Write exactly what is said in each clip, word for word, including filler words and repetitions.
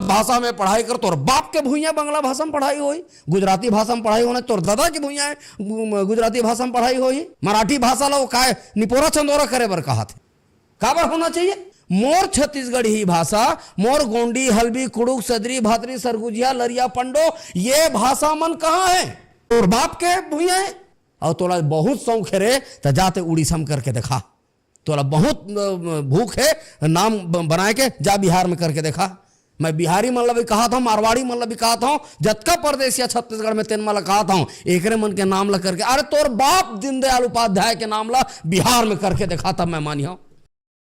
भाषा में पढ़ाई कर, तोर बाप के भुइयां बंगला भाषा में पढ़ाई होही, गुजराती भाषा में पढ़ाई होना, तोर दादा के भुइयां गुजराती भाषा में पढ़ाई होही। मराठी भाषा ला वो काय निपोरा चंदोरा करे बर कहा थे? काबर होना चाहिए? मोर छत्तीसगढ़ी भाषा, मोर गोंडी, हल्बी, कुड़ुक, सदरी, भातरी, सरगुजिया, लरिया, पंडो, ये भाषा मन कहाँ है? तोर बाप के भुइयां है। और तोला बहुत शौक है रे, त जाते उड़ीसा में करके देखा। तोला बहुत, अ, भूख है नाम ब-, बनाए के, जा बिहार में करके देखा। मैं बिहारी मन ला भी कहा था, मारवाड़ी मन ला भी कहा था, जतका परदेसिया छत्तीसगढ़ में तेन मन ला कहा था, एकरे मन के नाम ला करके, अरे तोर बाप दीनदयाल उपाध्याय के नाम ला बिहार में करके देखा, तब मैं मानी हूँ।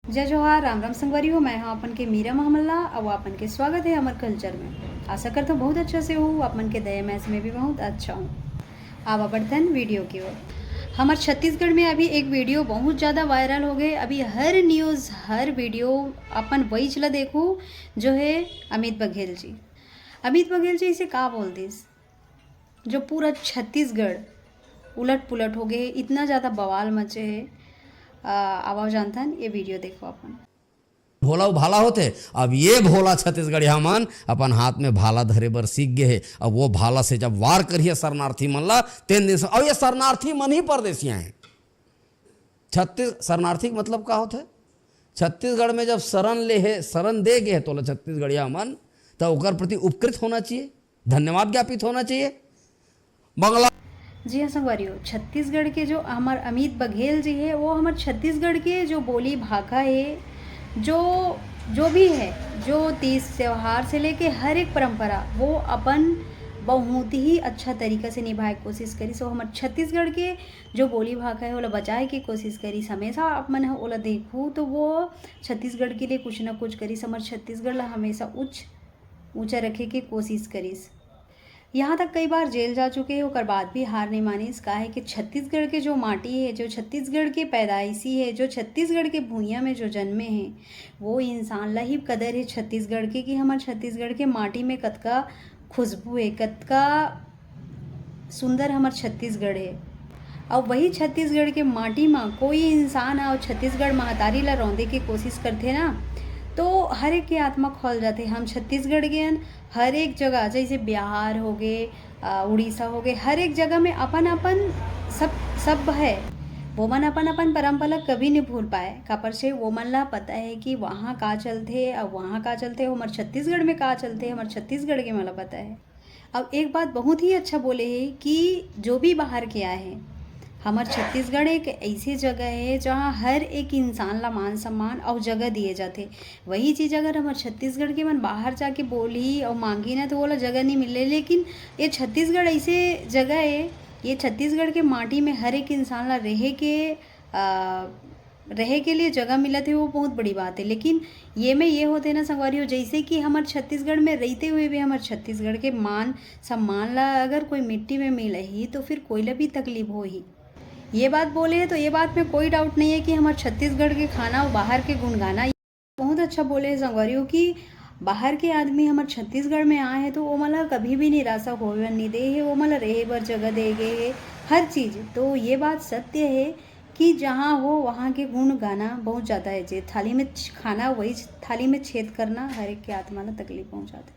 जय जोहार, राम राम संगवारी हो, मैं हूँ अपन के मीरा महमल्ला, अउ अपन के स्वागत है हमर कल्चर में। आशा करता हूँ बहुत अच्छा से हो, अपन के दया मैस में भी बहुत अच्छा हूँ। आवा बढ़थन वीडियो की ओर। हमर छत्तीसगढ़ में अभी एक वीडियो बहुत ज़्यादा वायरल हो गए। अभी हर न्यूज़, हर वीडियो अपन वहीच ला देखू, जो है अमित बघेल जी। अमित बघेल जी इसे का बोल दिस, जो पूरा छत्तीसगढ़ उलट पुलट हो गए है, इतना ज़्यादा बवाल मचे है। आ, आवा जानथन, ये वीडियो देखो अपन। भोला भाला होथे। अब ये भोला छत्तीसगढ़िया मन अपन हाथ में भाला धरे बर सीख गए हे। अब वो भाला से जब वार करिए शरणार्थी मन ला, तेन दिन से, और ये शरणार्थी मन ही परदेसिया हैं। छत्तीस शरणार्थी के मतलब का होथे? छत्तीसगढ़ में जब शरण ले हे, शरण दे गए हे तोला छत्तीसगढ़िया मन, त ओकर प्रति उपकृत होना चाहिए, धन्यवाद ज्ञापित होना चाहिए। बंगला जी हाँ संगवारी हो, छत्तीसगढ़ के जो हमर अमित बघेल जी है, वो हमर छत्तीसगढ़ के जो बोली भाखा है, जो, जो भी है, जो तीज त्योहार से लेके हर एक परंपरा, वो अपन बहुत ही अच्छा तरीका से निभाए के कोशिश करिस। वो हमर छत्तीसगढ़ के जो बोली भाखा है, ओला बचाए के कोशिश करिस। हमेशा आप मन ह ओला देखू तो वो छत्तीसगढ़ के लिए कुछ ना कुछ करिस, हमर छत्तीसगढ़ ला हमेशा उच्च, ऊंचा रखे के कोशिश करिस। यहाँ तक कई बार जेल जा चुके हैं, ओकर बाद भी हार नहीं मानिस। काहे कि छत्तीसगढ़ के जो माटी है, जो छत्तीसगढ़ के पैदाइशी है, जो छत्तीसगढ़ के भुइयां में जो जन्मे हैं, वो इंसान ला ही कदर है छत्तीसगढ़ के, कि हमर छत्तीसगढ़ के माटी में कतका खुशबू है, कतका सुंदर हमर छत्तीसगढ़ है। अउ वही छत्तीसगढ़ के माटी म कोई इंसान ह अउ छत्तीसगढ़ महतारी ला रौंदे के कोशिश करथे ना, तो हर एक के आत्मा खोल जाथे। हम छत्तीसगढ़ के हन, हर एक जगह, जैसे बिहार हो गए, अ, उड़ीसा हो गए, हर एक जगह में अपन अपन सब, सब है। वो मन अपन अपन परंपरा कभी नहीं भूल पाए, काबर से वो मन ला पता है कि वहाँ का चलथे, अब वहाँ का चलथे, हमर छत्तीसगढ़ में का चलथे, हमर छत्तीसगढ़ के मन ला पता है। अब एक बात बहुत ही अच्छा बोले है कि जो भी बाहर के आए हैं, हमर छत्तीसगढ़ एक ऐसी जगह है जहाँ हर एक इंसान ला मान सम्मान और जगह दिए जाते। वही चीज़ अगर हमर छत्तीसगढ़ के मन बाहर जाके बोली और मांगी ना, तो वो ला जगह नहीं मिले। लेकिन ये छत्तीसगढ़ ऐसे जगह है, ये छत्तीसगढ़ के माटी में हर एक इंसान ला रहे के, आ, रहे के लिए जगह मिलत है, वो बहुत बड़ी बात है। लेकिन ये में ये होते ना संगवारी हो, जैसे कि हमर छत्तीसगढ़ में रहते हुए भी हमर छत्तीसगढ़ के मान सम्मान ला अगर कोई मिट्टी में मिलही, तो फिर कोई ला भी तकलीफ होही। ये बात बोले है, तो ये बात में कोई डाउट नहीं है कि हमर छत्तीसगढ़ के खाना और बाहर के गुणगाना। बहुत अच्छा बोले है संगवारी हो कि बाहर के आदमी हमर छत्तीसगढ़ में आए हैं, तो वो मन ला कभी भी निराशा होवे नहीं दे है, वो मन ला रहे बर जगह दे गए है, हर चीज़। तो ये बात सत्य है कि जहाँ हो वहाँ के गुण गाना बहुत ज़्यादा है। जे थाली में छ-, खाना, वही छ-, थाली में छेद करना हर एक के आत्मा ला तकलीफ पहुँचाते।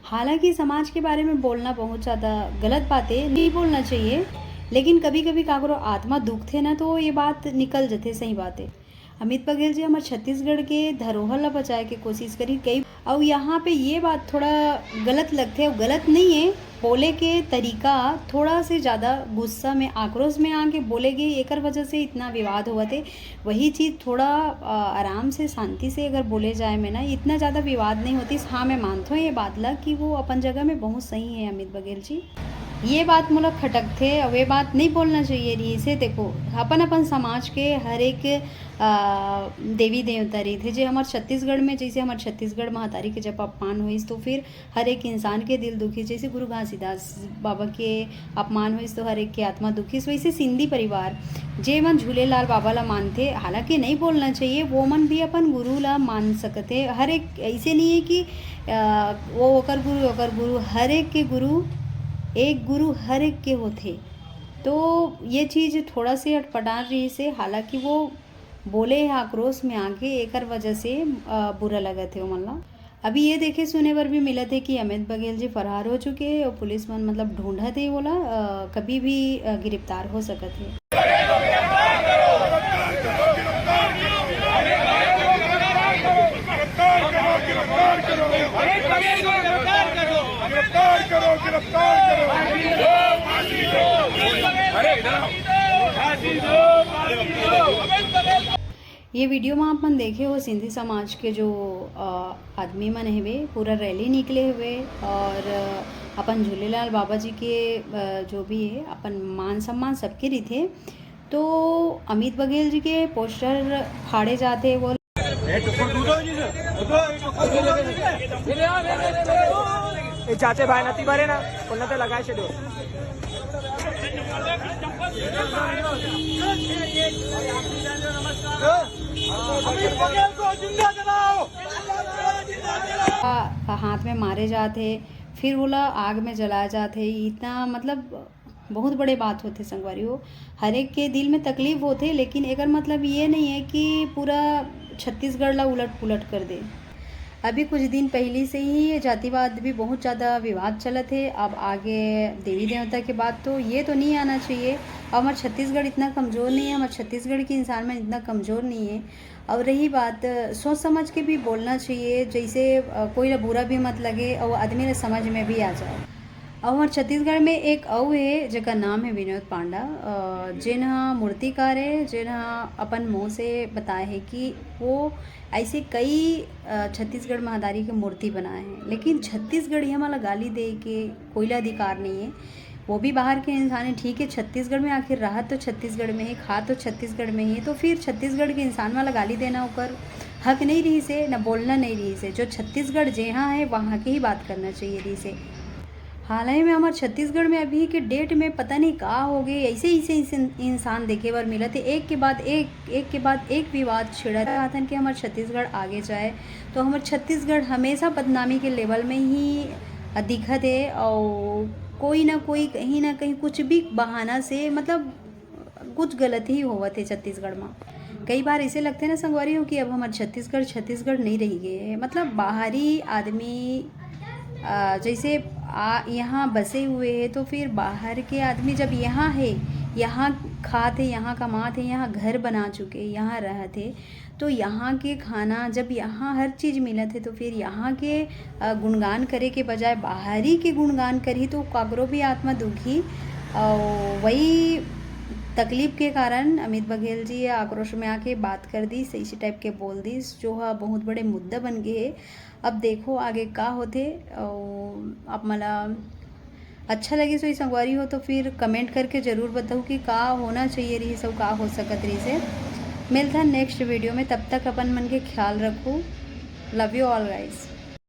हालांकि समाज के बारे में बोलना बहुत ज़्यादा गलत बात है, नहीं बोलना चाहिए, लेकिन कभी-कभी काकरो आत्मा दुखथे ना, तो ये बात निकल जथे, सही बात है। अमित बघेल जी हमर छत्तीसगढ़ के धरोहर ला बचाए के कोशिश करी कई, अउ यहाँ पे ये बात थोड़ा गलत लगथे, अउ गलत नहीं है, बोले के तरीका थोड़ा से ज़्यादा गुस्सा में, आक्रोश में आके बोले गए, एकर वजह से इतना विवाद होवत है। वही चीज़ थोड़ा, अ, आराम से, शांति से अगर बोले जाए में ना, इतना ज़्यादा विवाद नहीं होती। हाँ, मैं मानत हूँ ये बात ला कि वो अपन जगह में बहुत सही है अमित बघेल जी। ये बात मोला खटकथे, अब ये बात नहीं बोलना चाहिए रही से। देखो, अपन अपन समाज के हर एक, अ, देवी देवता रहिथे, जे हमर छत्तीसगढ़ में, जैसे हमर छत्तीसगढ़ महतारी के जब अपमान होइस, तो फिर हर एक इंसान के दिल दुखी। जैसे गुरु घासीदास बाबा के अपमान होइस तो हर एक के आत्मा दुखिस, वैसे सिंधी परिवार जे मन झूलेलाल बाबा ला मानथे, हालांकि नहीं बोलना चाहिए, वो मन भी अपन गुरु ला मान सकथे। हर एक ऐसे नहीं है कि, अ, वो ओकर गुरु, ओकर गुरु, हर एक के गुरु, एक गुरु हर एक के होथे। तो ये चीज़ थोड़ा से अटपटार रहिस हे, हालांकि वो बोले हे आक्रोश में आके, एकर वजह से, अ, बुरा लगत हे ओमन ला। अभी ये देखे सुने बर भी मिलत हे कि अमित बघेल जी फरार हो चुके हे और पुलिस मन मतलब ढूंढत हे वोला, अ, कभी भी, अ, गिरफ्तार हो सकत हे। गिरफ्तार करो, गिरफ्तार करो, गिरफ्तार करो, गिरफ्तार करो, गिरफ्तार करो। अरे इधर आओ। ये वीडियो में आप मन देखे हो सिंधी समाज के जो, अ, आदमी मन हेवे, पूरा रैली निकले हुए और, अ, अपन झूलेलाल बाबा जी के, अ, जो भी है अपन मान सम्मान सबके रहिथे। तो अमित बघेल जी के पोस्टर फाड़े जाते वो। ए, जाते भाई नती बारे ना, बोलना तो लगाए से दो। अमित बघेल को जिंदा जलाओ। हा-, हाथ में मारे जात हे, फिर ओला आग में जलाए जात हे। इतना मतलब बहुत बड़े बात होथे संगवारी हो। हर एक के दिल में तकलीफ होथे, लेकिन एकर मतलब ये नहीं है कि पूरा छत्तीसगढ़ ला उलट पुलट कर दे। अभी कुछ दिन पहली से ही ये जातिवाद भी बहुत ज़्यादा विवाद चलत हे। अब आगे देवी देवता के बात तो ये तो नहीं आना चाहिए। अब हमार छत्तीसगढ़ इतना कमज़ोर नहीं है, हमार छत्तीसगढ़ के इंसान मन इतना कमज़ोर नहीं है। और रही बात, सोच समझ के भी बोलना चाहिए, जैसे, अ, कोई ला बुरा भी मत लगे और आदमी ला समझ में भी आ जाए। और हमारे छत्तीसगढ़ में एक अउ है, जेकर नाम है विनोद पांडा, अ, जेन ह मूर्तिकार है, जेन ह अपन मुंह से बताए है कि वो ऐसे कई, अ, छत्तीसगढ़ महादारी के मूर्ति बनाए हैं, लेकिन छत्तीसगढ़िया मन ला गाली दे के कोई ला अधिकार नहीं है। वो भी बाहर के इंसान है, ठीक है, छत्तीसगढ़ में आखिर रहत तो छत्तीसगढ़ में ही, खात तो छत्तीसगढ़ में ही, तो फिर छत्तीसगढ़ के इंसान मन ला गाली देना ओकर हक नहीं रहिस हे, ना बोलना नहीं रहिस हे। जो छत्तीसगढ़ जेहा है, वहाँ के ही बात करना चाहिए रहिस हे। हाल ही में हमारे छत्तीसगढ़ में अभी के डेट में पता नहीं का हो गए, ऐसे ऐसे इंसान देखे बर मिलत हे, एक के बाद एक, एक के बाद एक विवाद छिड़त रहत हन कि हमारे छत्तीसगढ़ आगे जाए। तो हमारे छत्तीसगढ़ हमेशा बदनामी के लेवल में ही दिखत हे और कोई ना कोई कहीं ना कहीं कुछ भी बहाना से, मतलब, कुछ गलत ही होवत हे छत्तीसगढ़ में। कई बार ऐसे लगथे ना संगवारी हो कि अब हमार छत्तीसगढ़, छत्तीसगढ़ नहीं रही गए हे। मतलब बाहरी आदमी, अ, जैसे आ, यहाँ बसे हुए हे, तो फिर बाहर के आदमी जब यहाँ हे, यहाँ खात हे, यहाँ कमात हे, यहाँ घर बना चुके, यहाँ रहत हे, तो यहाँ के खाना, जब यहाँ हर चीज़ मिलत हे, तो फिर यहाँ के, अ, गुणगान करे के बजाय बाहरी के गुणगान करही, तो काकरो भी आत्मा दुखी। और वही तकलीफ के कारण अमित बघेल जी आक्रोश में आके बात कर दिस, इसी टाइप के बोल दिस, जो ह बहुत बड़े मुद्दा बन गए हे। अब देखो आगे का होथे। और आप मला अच्छा लगिस होही संगवारी हो, तो फिर कमेंट करके जरूर बताओ कि का होना चाहिए रहिस अउ का हो सकत रहिस हे। मिलथन नेक्स्ट वीडियो में, तब तक अपन मन के ख्याल रखो। Love you all guys।